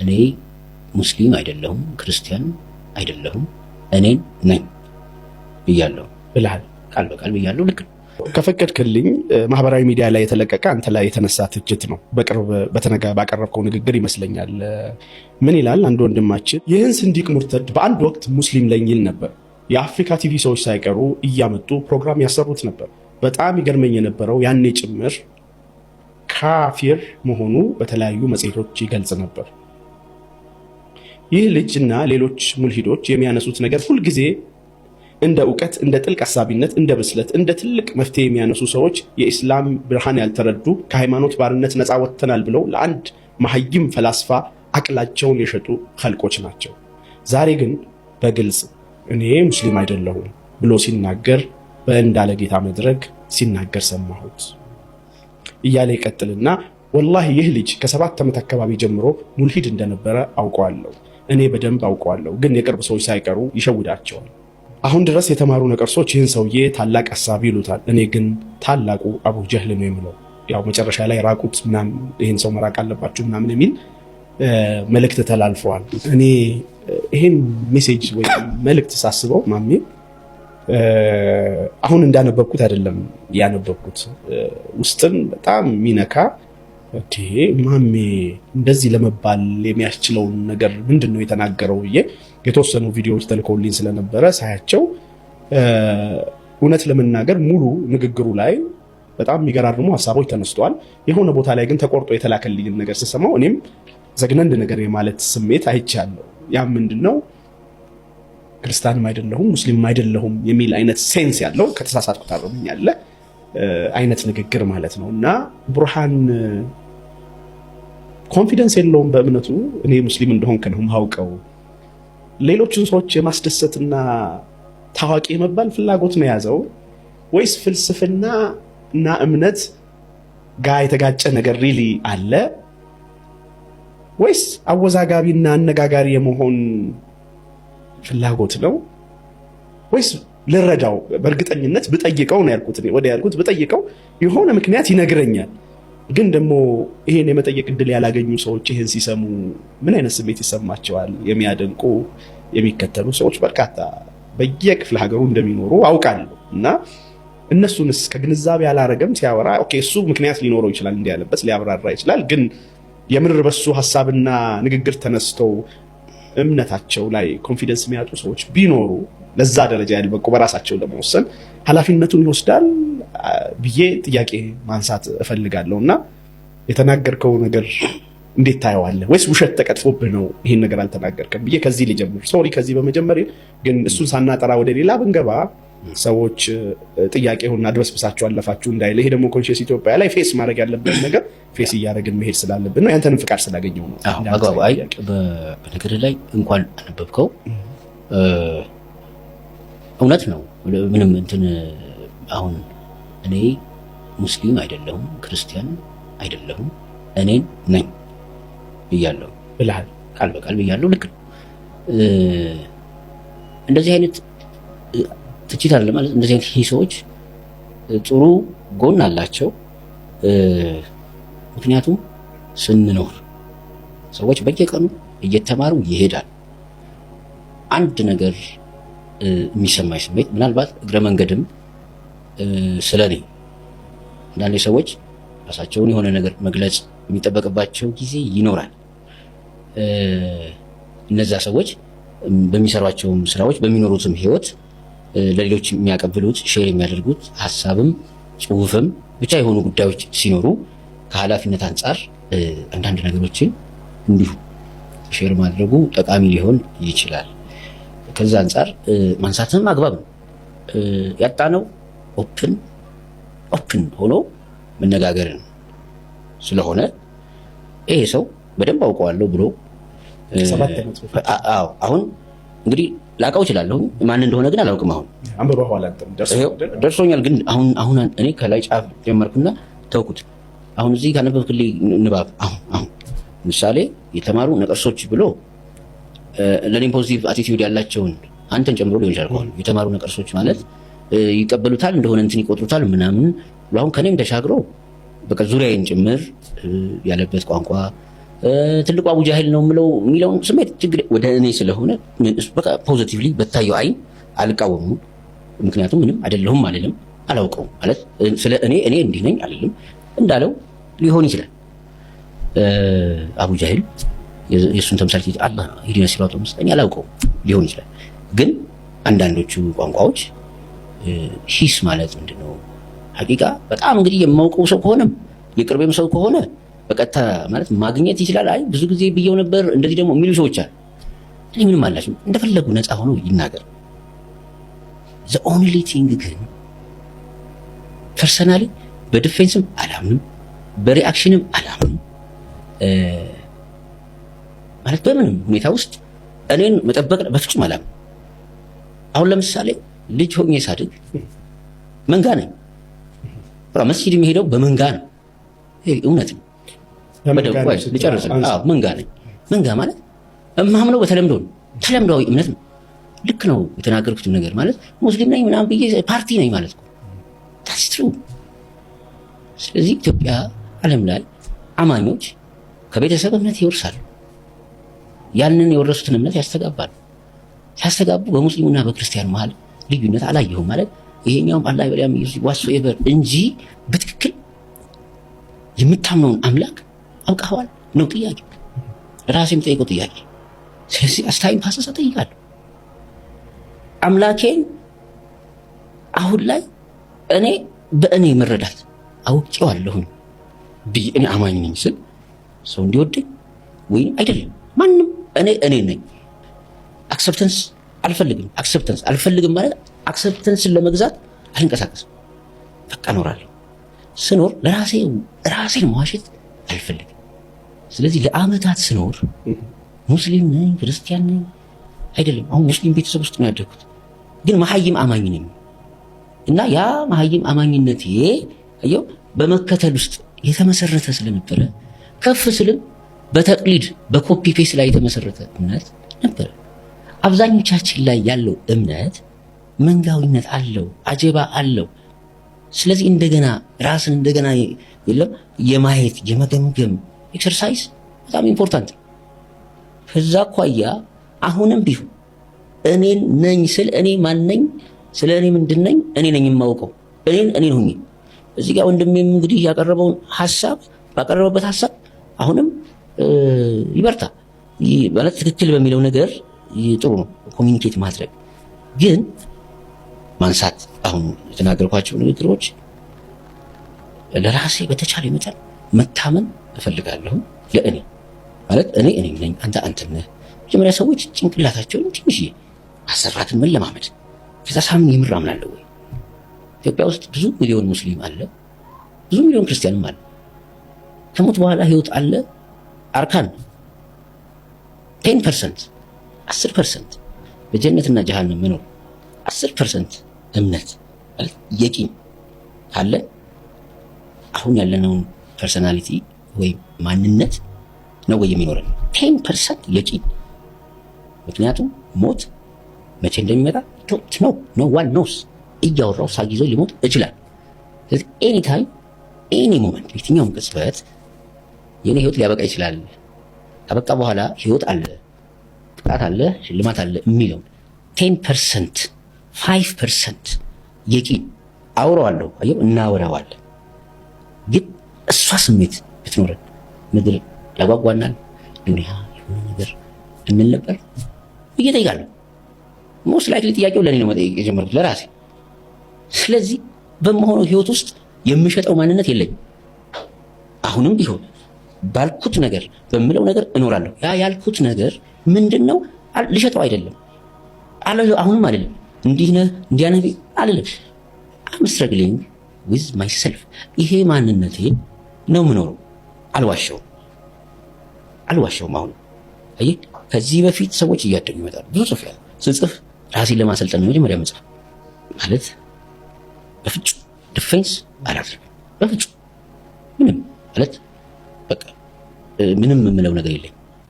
እኔ ሙስሊም አይደለሁም፣ ክርስቲያን አይደለሁም፣ እኔን ነኝ ብያለሁ። ብለሃል። ቃል በቃል ብያለሁ። ልክ ነው። ከፈቀድክልኝ ማህበራዊ ሚዲያ ላይ የተለቀቀ አንተ ላይ የተነሳ ትችት ነው። በቅርብ ባቀረብከው ንግግር ይመስለኛል። ምን ይላል አንድ ወንድማችን? ይህን ዝንዲቅ ሙርተድ በአንድ ወቅት ሙስሊም ነኝ ይል ነበር። የአፍሪካ ቲቪ ሰዎች ሳይቀሩ እያመጡ ፕሮግራም ያሰሩት ነበር። በጣም ይገርመኝ የነበረው ያኔ ጭምር ካፊር መሆኑ በተለያዩ መጽሔቶች ይገልጽ ነበር። ይህ ልጅ እና ሌሎች ሙልሂዶች የሚያነሱት ነገር ሁልጊዜ እንደ እውቀት፣ እንደ ጥልቅ አሳቢነት፣ እንደ ብስለት፣ እንደ ትልቅ መፍትሄ የሚያነሱ ሰዎች የኢስላም ብርሃን ያልተረዱ፣ ከሃይማኖት ባርነት ነፃ ወጥተናል ብለው ለአንድ መሀይም ፈላስፋ አቅላቸውን የሸጡ ኸልቆች ናቸው። ዛሬ ግን በግልጽ እኔ ሙስሊም አይደለሁም ብሎ ሲናገር በእንዳለ ጌታ መድረክ ሲናገር ሰማሁት እያለ ይቀጥልና ወላሂ ይህ ልጅ ከ7 ዓመት አካባቢ ጀምሮ ሙልሂድ እንደነበረ አውቀዋለሁ። እኔ በደንብ አውቀዋለሁ፣ ግን የቅርብ ሰዎች ሳይቀሩ ይሸውዳቸዋል። አሁን ድረስ የተማሩ ነቀርሶች ይህን ሰውዬ ታላቅ አሳቢ ይሉታል። እኔ ግን ታላቁ አቡ ጀህል ነው የምለው። ያው መጨረሻ ላይ ራቁት ምናምን፣ ይህን ሰው መራቅ አለባችሁ ምናምን የሚል መልእክት ተላልፈዋል። እኔ ይሄን message ወይ መልእክት ሳስበው ማሜ፣ አሁን እንዳነበብኩት አይደለም ያነበብኩት። ውስጥን በጣም የሚነካ፣ ማሜ እንደዚህ ለመባል የሚያስችለውን ነገር ምንድን ነው የተናገረው ብዬ የተወሰኑ ቪዲዮዎች ተልከውልኝ ስለነበረ ሳያቸው፣ እውነት ለመናገር ሙሉ ንግግሩ ላይ በጣም የሚገራርሙ ሀሳቦች ተነስተዋል። የሆነ ቦታ ላይ ግን ተቆርጦ የተላከልኝን ነገር ስሰማው እኔም ዘግነንድ ነገር የማለት ስሜት አይቻለሁ። ያም ምንድን ነው፣ ክርስቲያንም አይደለሁም ሙስሊምም አይደለሁም የሚል አይነት sense ያለው፣ ከተሳሳትኩ ታርመኛለህ፣ አይነት ንግግር ማለት ነው። እና ቡርሃን confidence የለውም በእምነቱ። እኔ ሙስሊም እንደሆንክ ነው የማውቀው። ሌሎችን ሰዎች የማስደሰትና ታዋቂ የመባል ፍላጎት ነው የያዘው ወይስ ፍልስፍና እና እምነት ጋር የተጋጨ ነገር really አለ ወይስ አወዛጋቢና አነጋጋሪ የመሆን ፍላጎት ነው ወይስ ልረዳው፣ በእርግጠኝነት ብጠይቀው ነው ያልኩት፣ ወደ ያልኩት ብጠይቀው የሆነ ምክንያት ይነግረኛል። ግን ደግሞ ይሄን የመጠየቅ እድል ያላገኙ ሰዎች ይህን ሲሰሙ ምን አይነት ስሜት ይሰማቸዋል? የሚያደንቁ፣ የሚከተሉ ሰዎች በርካታ በየክፍለ ሀገሩ እንደሚኖሩ አውቃለሁ። እና እነሱንስ ከግንዛቤ አላረገም ሲያወራ? Okay፣ እሱ ምክንያት ሊኖረው ይችላል፣ እንዲህ ያለበት ሊያብራራ ይችላል። ግን የምር በሱ ሀሳብና ንግግር ተነስተው እምነታቸው ላይ confidence የሚያጡ ሰዎች ቢኖሩ፣ ለዛ ደረጃ ያልበቁ፣ በራሳቸው ለመወሰን ኃላፊነቱን ይወስዳል ብዬ ጥያቄ ማንሳት እፈልጋለሁ። እና የተናገርከው ነገር እንዴት ታየዋለህ? ወይስ ውሸት ተቀጥፎብህ ነው ይሄን ነገር አልተናገርከም ብዬ ከዚህ ልጀምር። Sorry ከዚህ በመጀመር፣ ግን እሱን ሳናጠራ ወደ ሌላ ብንገባ ሰዎች ጥያቄውን አድበስብሳችሁ አለፋችሁ እንዳይለ፣ ይሄ ደግሞ Conscious ኢትዮጵያ ላይ face ማድረግ ያለብን ነገር face እያደረግን መሄድ ስላለብን ነው። ያንተንም ፍቃድ ስላገኘው ነው። አግባቡ። አይ፣ በነገር ላይ እንኳን አነበብከው፣ እውነት ነው። ምንም እንትን አሁን እኔ ሙስሊም አይደለሁም፣ ክርስቲያን አይደለሁም፣ እኔን ነኝ ብያለሁ። ብለሃል። ቃል በቃል ብያለሁ። ልክ ነው። እንደዚህ አይነት ትችት አለ ማለት እንደዚህ አይነት ሂሶች ጥሩ ጎን አላቸው። ምክንያቱም ስንኖር ሰዎች በየቀኑ እየተማሩ ይሄዳል። አንድ ነገር የሚሰማኝ ስሜት ምናልባት እግረ መንገድም ስለ እኔ አንዳንዴ ሰዎች ራሳቸውን የሆነ ነገር መግለጽ የሚጠበቅባቸው ጊዜ ይኖራል። እነዛ ሰዎች በሚሰሯቸውም ስራዎች፣ በሚኖሩትም ህይወት ለሌሎች የሚያቀብሉት፣ share የሚያደርጉት ሀሳብም ጽሁፍም ብቻ የሆኑ ጉዳዮች ሲኖሩ ከኃላፊነት አንጻር አንዳንድ ነገሮችን እንዲሁ share ማድረጉ ጠቃሚ ሊሆን ይችላል። ከዛ አንጻር ማንሳትም አግባብ ነው። ያጣነው open ሆኖ መነጋገርን ስለሆነ ይሄ ሰው በደንብ አውቀዋለሁ ብሎ አዎ፣ አሁን እንግዲህ ላውቀው እችላለሁ፣ ማን እንደሆነ ግን አላውቅም። አሁን ደርሶኛል፣ ግን አሁን አሁን እኔ ከላይ ጫፍ ጀመርኩና ተውኩት። አሁን እዚህ ካነበብክልኝ ንባብ አሁን ምሳሌ የተማሩ ነቀርሶች ብሎ ለእኔም positive attitude ያላቸውን አንተን ጨምሮ ሊሆን ይችላል። የተማሩ ነቀርሶች ማለት ይቀበሉታል እንደሆነ እንትን ይቆጥሩታል ምናምን ብሎ አሁን ከኔም ተሻግሮ በቃ ዙሪያዬን ጭምር ያለበት ቋንቋ ትልቁ አቡ ጃሂል ነው የምለው የሚለውን ስሜት ችግር ወደ እኔ ስለሆነ በቃ positively በታየው አይን አልቃወሙም። ምክንያቱም ምንም አይደለሁም አልልም፣ አላውቀውም ማለት ስለ እኔ እኔ እንዲህ ነኝ አልልም። እንዳለው ሊሆን ይችላል። አቡ ጃሂል የእሱን ተምሳሌት አላህ اهدنا الصراط المستقيم አላውቀውም ሊሆን ይችላል። ግን አንዳንዶቹ ቋንቋዎች ሂስ ማለት ምንድነው? ሐቂቃ በጣም እንግዲህ የማውቀው ሰው ከሆነም የቅርቤም ሰው ከሆነ በቀጥታ ማለት ማግኘት ይችላል። አይ ብዙ ጊዜ ብየው ነበር እንደዚህ ደግሞ የሚሉ ሰዎች አሉ። እኔ ምንም አላቸው፣ እንደፈለጉ ነፃ ሆኖ ይናገር። The only thing ግን personally በ defense ም አላምንም፣ በ reaction ም አላምንም። ማለት በምንም ሁኔታ ውስጥ እኔን መጠበቅ በፍጹም አላምንም። አሁን ለምሳሌ ልጅ ሆኜ ሳድግ መንጋ ነኝ። መስጊድ የሚሄደው በመንጋ ነው። ይሄ እውነት ነው። ልጨርስ። መንጋ ነኝ። መንጋ ማለት እማምነው በተለምዶ ነው። ተለምዷዊ እምነት ነው። ልክ ነው የተናገርኩትን ነገር ማለት ሙስሊም ነኝ ምናምን ብዬ ፓርቲ ነኝ ማለት ነው። That's true። ስለዚህ ኢትዮጵያ ዓለም ላይ አማኞች ከቤተሰብ እምነት ይወርሳሉ። ያንን የወረሱትን እምነት ያስተጋባሉ። ሲያስተጋቡ በሙስሊሙና በክርስቲያኑ መሀል ልዩነት አላየሁም። ማለት ይሄኛውም አላህ ይበል ኢየሱስ whatsoever እንጂ በትክክል የምታምነውን አምላክ አውቀኸዋል ነው ጥያቄ። ራሴ የምጠይቀው ጥያቄ። ስለዚህ as time passes እጠይቃለሁ። አምላኬን አሁን ላይ እኔ በእኔ መረዳት አውቄዋለሁኝ ብዬ እኔ አማኝ ነኝ ስል ሰው እንዲወደኝ ወይም አይደለም። ማንም እኔ እኔ ነኝ። Acceptance አልፈልግም። Acceptance አልፈልግም ማለት acceptance ን ለመግዛት አልንቀሳቀስም። በቃ እኖራለሁ። ስኖር ለራሴ ራሴን መዋሸት አልፈልግም። ስለዚህ ለአመታት ስኖር ሙስሊም ነኝ ክርስቲያን ነኝ አይደለም። አሁን ሙስሊም ቤተሰብ ውስጥ ነው ያደግኩት፣ ግን መሀይም አማኝ ነኝ እና ያ መሀይም አማኝነቴ አየው በመከተል ውስጥ የተመሰረተ ስለነበረ ከፍ ስልም በተቅሊድ በ copy paste ላይ የተመሰረተ እምነት ነበረ። አብዛኞቻችን ላይ ያለው እምነት መንጋዊነት አለው፣ አጀባ አለው። ስለዚህ እንደገና ራስን እንደገና የለም የማየት የመገምገም exercise በጣም important ነው። ከዛ አኳያ አሁንም ቢሆን እኔን ነኝ ስል እኔ ማን ነኝ፣ ስለ እኔ ምንድን ነኝ፣ እኔ ነኝ የማውቀው እኔን እኔን ሁኜ እዚህ ጋር ወንድሜም እንግዲህ ያቀረበውን ሀሳብ ባቀረበበት ሀሳብ አሁንም ይበርታ ማለት ትክክል በሚለው ነገር ጥሩ ነው communicate ማድረግ፣ ግን ማንሳት አሁን የተናገርኳቸው ንግግሮች ለራሴ በተቻለ መጠን መታመን እፈልጋለሁ። ለእኔ ማለት እኔ እኔ ነኝ፣ አንተ አንተ ነህ። መጀመሪያ ሰዎች ጭንቅላታቸውን ትንሽዬ ማሰራትን መለማመድ፣ ከዛ ሳምን የምር አምናለሁ ወይ? ኢትዮጵያ ውስጥ ብዙ ሚሊዮን ሙስሊም አለ፣ ብዙ ሚሊዮን ክርስቲያንም አለ። ከሞት በኋላ ህይወት አለ። አርካን 10%፣ 10% በጀነትና ጀሃነም መኖር 10% እምነት ማለት የቂን ካለ አሁን ያለነውን personality ወይም ማንነት ነው ወይ የሚኖረን? 10% የቂን። ምክንያቱም ሞት መቼ እንደሚመጣ don't know፣ no one knows። እያወራው ሳግ ይዞ ሊሞት ይችላል። ስለዚህ any time, any moment የትኛውም ቅጽበት የኔ ህይወት ሊያበቃ ይችላል። ካበቃ በኋላ ህይወት አለ፣ ቅጣት አለ፣ ሽልማት አለ የሚለው 10%፣ 5% የቂን አውረዋለሁ። አየው እናወራዋለን፣ ግን እሷ ስሜት ብትኖረን ምድር ያጓጓናል፣ ዱንያ የሆነ ነገር እንል ነበር ብዬ እጠይቃለሁ። Most likely ጥያቄው ለእኔ ነው መጠየቅ የጀመርኩት ለራሴ። ስለዚህ በመሆነው ህይወት ውስጥ የምሸጠው ማንነት የለኝም። አሁንም ቢሆን ባልኩት ነገር በምለው ነገር እኖራለሁ። ያ ያልኩት ነገር ምንድን ነው? ልሸጠው አይደለም፣ አሁንም አይደለም። እንዲህ ነህ እንዲያ ነህ አልልም። I'm struggling with myself። ይሄ ማንነቴ ነው የምኖረው። አልዋሸውም፣ አልዋሸውም። አሁን አየህ፣ ከዚህ በፊት ሰዎች እያደጉ ይመጣሉ። ብዙ ጽፍ ያለ ስጽፍ ራሴን ለማሰልጠን ነው መጀመሪያ መጽሐፍ ማለት በፍጹም defense አላደርግም። በፍጹም ምንም ማለት በቃ ምንም የምለው ነገር የለኝም።